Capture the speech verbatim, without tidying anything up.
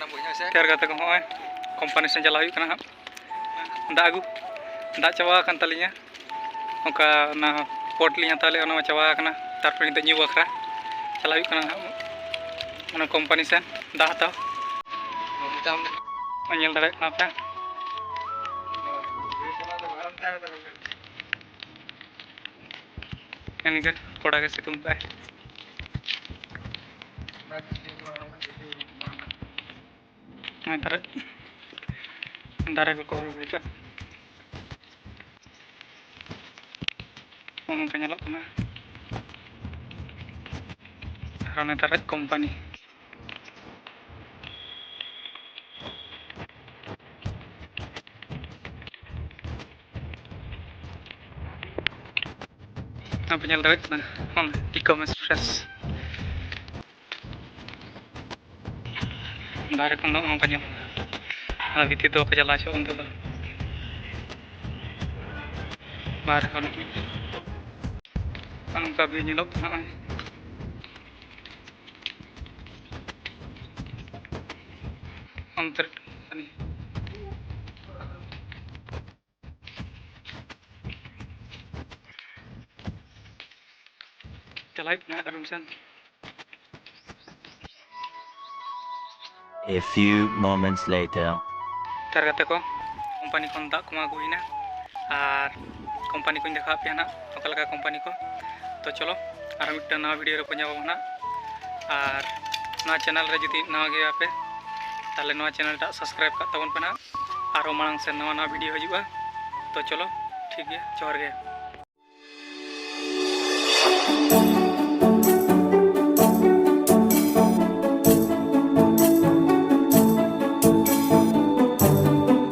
ᱛᱮᱭᱟᱨ ᱠᱟᱛᱮ ᱠᱚ ᱦᱚᱸᱜᱼᱚᱭ ᱠᱳᱢᱯᱟᱱᱤ ᱥᱮᱱ ᱪᱟᱞᱟᱣ ᱦᱩᱭᱩᱜ ᱠᱟᱱᱟ ᱦᱟᱸᱜ᱾ ᱫᱟᱜ ᱟᱹᱜᱩ, ᱫᱟᱜ ᱪᱟᱵᱟ ᱟᱠᱟᱱ ᱛᱟᱹᱞᱤᱧᱟ᱾ ᱚᱱᱠᱟ ᱚᱱᱟ ᱯᱚᱴ ᱞᱤᱧ ᱦᱟᱛᱟᱣ ᱞᱮᱫᱼᱟ, ᱚᱱᱟ ᱢᱟ ᱪᱟᱵᱟ ᱟᱠᱟᱱᱟ᱾ ᱛᱟᱨᱯᱚᱨᱮ ᱱᱤᱛᱚᱜ ᱧᱩ ᱵᱟᱠᱷᱨᱟ ᱪᱟᱞᱟᱜ ᱦᱩᱭᱩᱜ ᱠᱟᱱᱟ ᱦᱟᱸᱜ ᱚᱱᱟ ᱠᱳᱢᱯᱟᱱᱤ ᱥᱮᱱ ᱫᱟᱜ ᱦᱟᱛᱟᱣ᱾ ᱧᱮᱞ ᱫᱟᱲᱮᱭᱟᱜ ᱠᱟᱱᱟ ᱯᱮ᱾ ᱮᱱᱠᱷᱟᱱ ᱠᱚᱲᱟ ᱜᱮ ᱥᱤᱛᱩᱝ ᱠᱟᱜᱼᱟᱭ᱾ ᱱᱚᱜᱼᱚᱭ ᱫᱟᱨᱮ, ᱫᱟᱨᱮ ᱠᱚᱠᱚ ᱨᱚᱦᱚᱭ ᱠᱟᱜᱼᱟ᱾ ᱱᱚᱜᱼᱚ ᱱᱚᱝᱠᱟ ᱧᱮᱞᱚᱜ ᱠᱟᱱᱟ᱾ ᱟᱨ ᱚᱱᱮ ᱫᱟᱨᱮ ᱠᱳᱢᱯᱟᱱᱤ᱾ ᱟᱯᱮ ᱧᱮᱞ ᱫᱟᱲᱮᱭᱟᱜ ᱠᱟᱱᱟ, ᱦᱚᱸ, ᱴᱤᱠᱟᱢ ᱮᱠᱥᱯᱨᱮᱥ᱾ ᱵᱟᱦᱨᱮ ᱠᱷᱚᱱ ᱫᱚ ᱱᱚᱝᱠᱟ ᱧᱮᱞᱚᱜ ᱠᱟᱱᱟ᱾ ᱟᱨ ᱵᱷᱤᱛᱤᱨ ᱫᱚ ᱵᱟᱠᱚ ᱪᱟᱞᱟᱣ ᱦᱚᱪᱚᱣᱟᱜ ᱚᱱᱛᱮ ᱫᱚ᱾ ᱵᱟᱦᱨᱮ ᱠᱷᱚᱱ ᱱᱚᱝᱠᱟ ᱵᱷᱤᱭᱩ ᱧᱮᱞᱚᱜ ᱠᱟᱱᱟ ᱱᱚᱜᱼᱚᱭ᱾ ᱚᱱᱛᱮ ᱨᱮ ᱪᱟᱞᱟᱣ ᱦᱩᱭᱩᱜ ᱠᱟᱱᱟ ᱟᱨ ᱢᱤᱫ ᱥᱮᱱ᱾ A few moments later. ᱛᱟᱨ ᱜᱟᱛᱮ ᱠᱚ, ᱠᱳᱢᱯᱟᱱᱤ ᱠᱷᱚᱱ ᱫᱟᱜ ᱠᱚᱢᱟ ᱟᱹᱜᱩ ᱦᱩᱭᱱᱟ, ᱟᱨ ᱠᱳᱢᱯᱟᱱᱤ ᱠᱚᱧ ᱫᱮᱠᱷᱟᱣ ᱟᱯᱮᱭᱟ ᱱᱟᱜ, ᱚᱠᱟ ᱞᱮᱠᱟ ᱠᱳᱢᱯᱟᱱᱤ ᱠᱚ᱾ ᱛᱚ ᱪᱚᱞᱚ, ᱟᱨ ᱢᱤᱫᱴᱟᱝ ᱱᱟᱣᱟ ᱵᱷᱤᱰᱤᱭᱳ ᱨᱮ ᱠᱚ ᱧᱟᱯᱟᱢᱟ ᱱᱟᱜ᱾ ᱟᱨ ᱱᱚᱣᱟ ᱪᱮᱱᱮᱞ ᱨᱮ ᱡᱩᱫᱤ ᱱᱟᱣᱟ ᱜᱮᱭᱟᱯᱮ, ᱛᱟᱦᱚᱞᱮ ᱱᱚᱣᱟ ᱪᱮᱱᱮᱞ ᱴᱟᱜ ᱥᱟᱵᱥᱠᱨᱟᱭᱤᱵ ᱠᱟᱜ ᱛᱟᱵᱚᱱ ᱯᱮ ᱱᱟᱜ᱾ ᱟᱨᱚ ᱢᱟᱲᱟᱝ ᱥᱮᱱ ᱱᱟᱣᱟ ᱱᱟᱣᱟ ᱵᱷᱤᱰᱤᱭᱳ ᱦᱤᱡᱩᱜᱼᱟ᱾ ᱛᱚ ᱪᱚᱞᱚ, ᱴᱷᱤᱠ ᱜᱮᱭᱟ, ᱡᱚᱦᱟᱨ ᱜᱮ᱾